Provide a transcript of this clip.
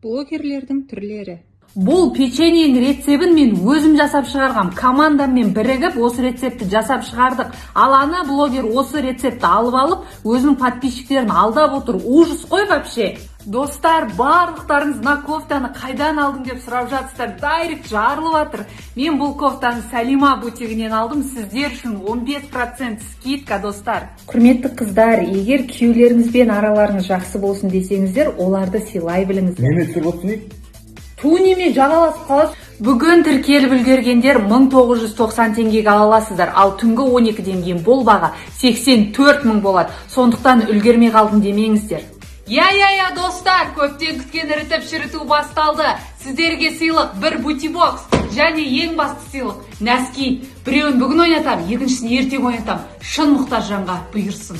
Блогерлердің түрлері. Бұл печеньенің рецебін мен өзім жасап шығарғам. Командаммен бірігіп осы рецептті жасап шығардық. Ал ана блогер осы рецептті алып, өзінің подписчиктерін алдап отыр. Ужас қой вообще. Достар, барлықтарыңыз мына кофтаны қайдан алдың деп сұрап жатсыздар. Директ жарылып жатыр. Мен бұл кофтаны Сәлима бутигінен алдым. Сіздер үшін 15% скидка, достар. Құрметті қыздар, егер күйеулеріңізбен араларыңыз жақсы болсын десеңіздер, оларды сыйлай біліңіздер. Неме түсіріп отырсың, ей? Ту, неме жағаласып қаласың? Бүгін тіркеліп үлгергендер 1990 теңгеге ала аласыздар, ал түнгі 12-ден кейін бұл баға 84 мың болады. Сондықтан үлгермей қалдым демеңіздер. Иә, иә, иә, достар, көптен күткен ірітіп шіріту басталды. Сіздерге сыйлық бір бьюти бокс және ең басты сыйлық носки. Біреуін бүгін ойнатам, екіншісін ертең ойнатам. Шын мұқтаж жанға бұйырсын.